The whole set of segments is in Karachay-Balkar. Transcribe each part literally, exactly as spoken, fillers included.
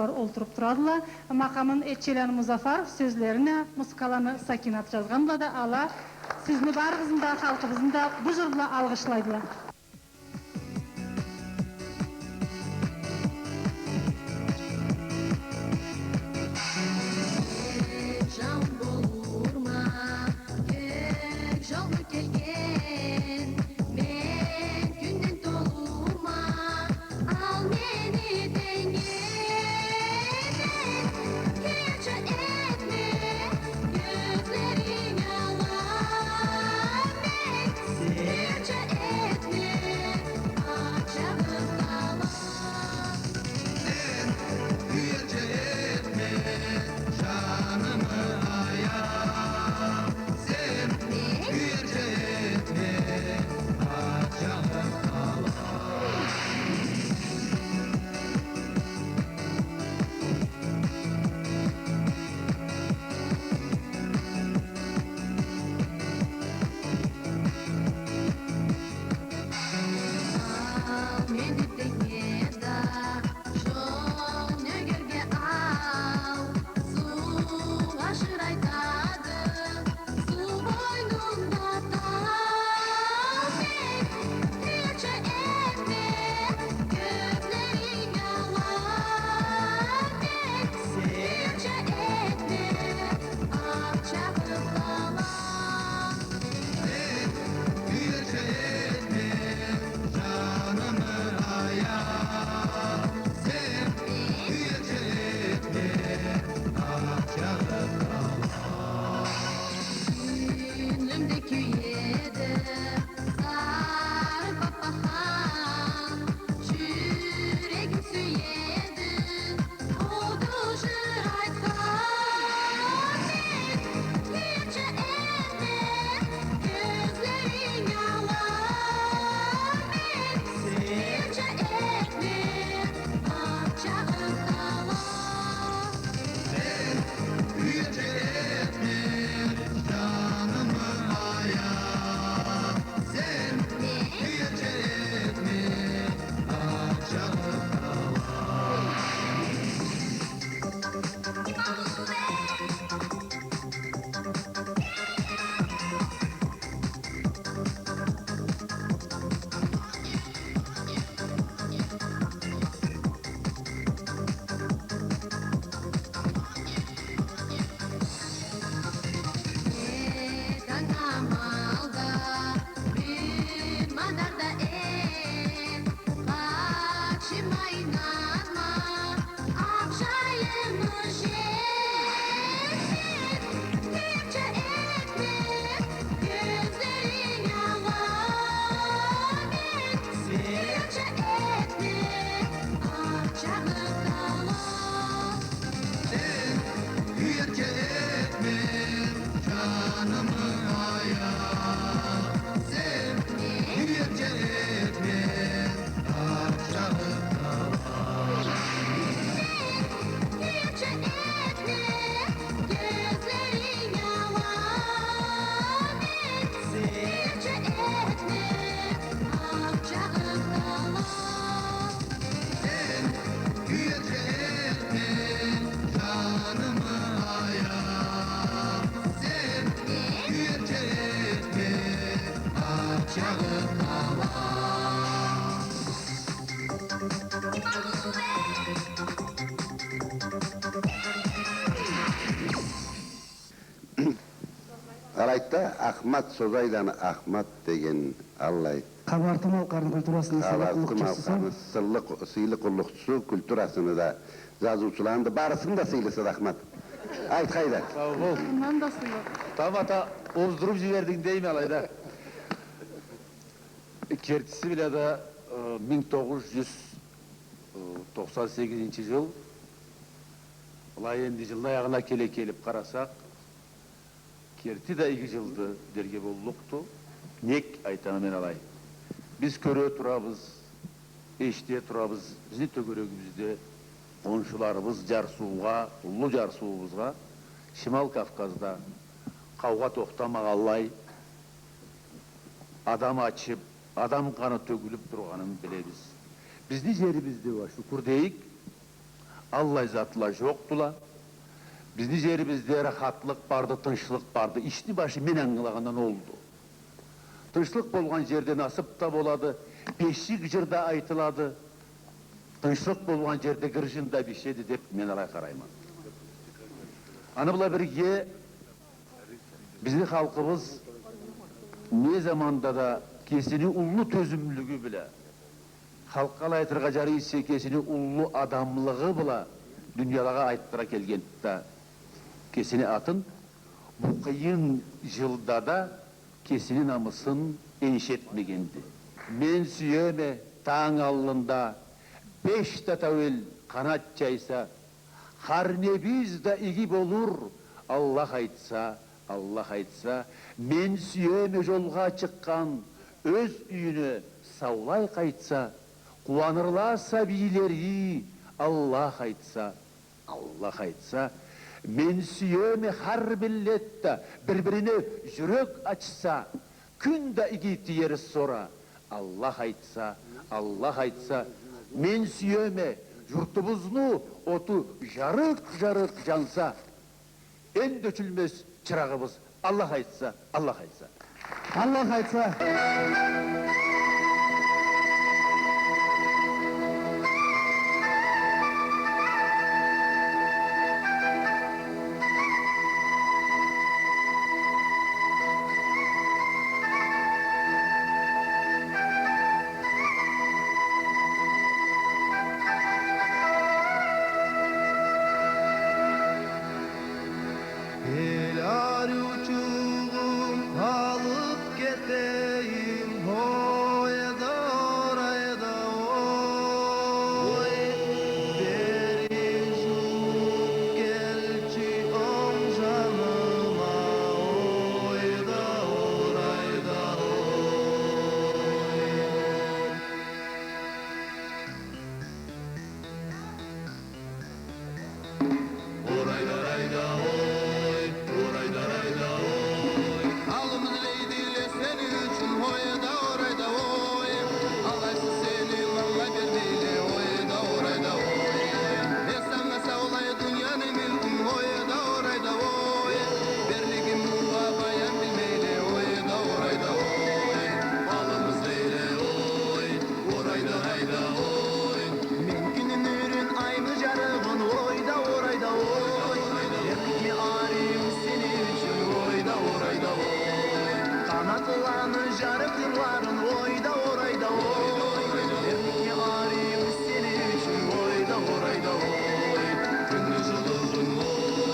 Олтуруп турадыла. Макъамын Этчеланы Музафаров, сёзлерин а, музыкаланы Сакинат джазгъандыла да, ала сизни барыгъызны да, халкъыбызны да бу джыр бла алгъышлайдыла. Алайды да, Ахмат, Созайданы Ахмат деген аллай. Къабарты Малкъарны культурасыны сыйлы къуллукъчусу. Къабарты Малкъарны сыйлы къу-, сыйлы къуллукъчусу, культурасыны да, джазыучуланы да, барысыны да сыйлысыды Ахмат. Айт, хайда. Сау бол. Андан да сыйлы. Тамата оздуруп джибердинг дейме алайда. Кертиси бла да, э, минг тогъуз джюз токъсан сегизинчи джыл, былай энди джылны аягъына келе келип къарасакъ, керти да иги джылды дерге боллукъду. Нек айтама мен алай? Биз кёре турабыз, эшите турабыз, бизни тёгерегибизде къоншуларыбыз джарсыугъа, уллу джарсыуубузгъа, Шимал Кавказда къаугъа тохтамагъанлай, адам ачып, адам къаны тёгюлюп тургъанын билебиз. Бизни джерибизде уа, шукур дейик, Аллай затла жокъдула. Бизни жерибизде рахатлыкъ барды, тынчлыкъ барды. Ишни башы мен ангылагъандан олду. Тынчлыкъ болгъан жерде насып да болады, бешик жыр да айтылады. Тынчлыкъ болгъан жерде гыржын да бишеди деп мен алай къарайма. Аны бла бирге бизни халкъыбыз не заманда да кесини уллу тёзюмлюгю бла, халкъгъа алай айтыргъа жарай эсе, кесини уллу адамлыгъы бла дуниялагъа айтдыра келгенди да кесини атын, бу къыйын жылда да кесини намысын энишетмегенди. Мен сюеме, танг аллында беш да тауэл къанат жайса, хар небиз да иги болур, Аллах айтса, Аллах айтса. Мен сюеме жолгъа чыкъгъан ёз юйюне саулай къайтса, къууанырла сабийлери, Аллах айтса, Аллах айтса. Мен сюеме, хар миллет да бир-бирине жюрек ачса, кюн да иги тиер сора, Аллах айтса, Аллах айтса. Мен сюеме, журтубузну оту жарыкъ-жарыкъ жанса, энди ёчюлмез чырагъыбыз, Аллах айтса, Аллах айтса. Аллах айтса. Эл ариучугъум алып кетейим, ой да, орай да, ой. Бери жууп келчи онг жаныма, ой да, орай да, ой. Орай да, орай да, ой, орай да, орай да, ой. Аллым излейдиле сени ючюн, ой да, орай да, ой. Алайсыз сени манга бермейле, ой да, орай да, ой. Э, санга саулай дунияны мюлкюн, ой да, орай да, ой. Берлигим мугъа баян билмейле, ой да, орай да, ой. Аллым излейле, ой. Орай да, орай да, ой. Мен кюнню нюрюн, айны жарыгъын, ой да, орай да, ой. Берликме арыйым сени ючюн, ой да, орай да, ой. Къанатланы жарыкъ жырларын, ой да, орай да, ой. Берликме арыйым сени ючюн, ой да, орай да, ой. Кюнню жылыуун,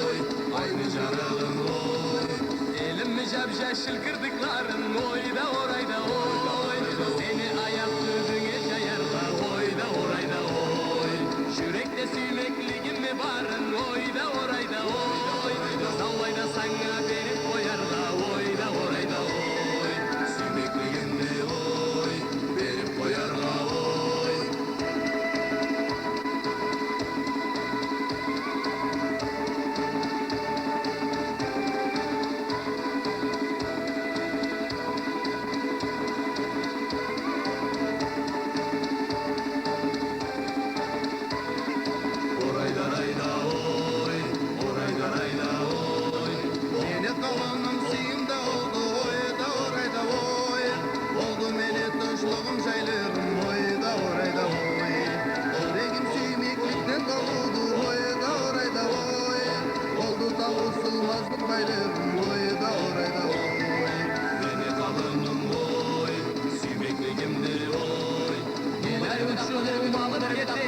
ой, айны жарыгъын, ой. Элимни жап-жашыл кырдыкларын, ой да, орай да, ой. Сени аякъ тюбюнге жаяргъа, ой да, орай да, ой. Жюрекде сюймеклигимни барын, ой да, орай да, ой. Саулай да санга берип къояргъа, ой да, орай да, ой. Сюймеклигимни, ой, берип къояргъа, ой. Орай да, орай да, ой, орай да, орай да, ой. Мени къалгъаным сыйым да олду, ой да, орай да, ой. Олду мени тынчлыгъым, жайлыгъым, ой да, орай да, ой. Жюрегим сюймекликден толуду, ой да, орай да, ой. Олду таусулмазлыкъ байлыгъым, ой да, орай да, ой. Мени къалгъаным, ой, сюймеклигимди, ой. Мени ариучугъум алып кетди.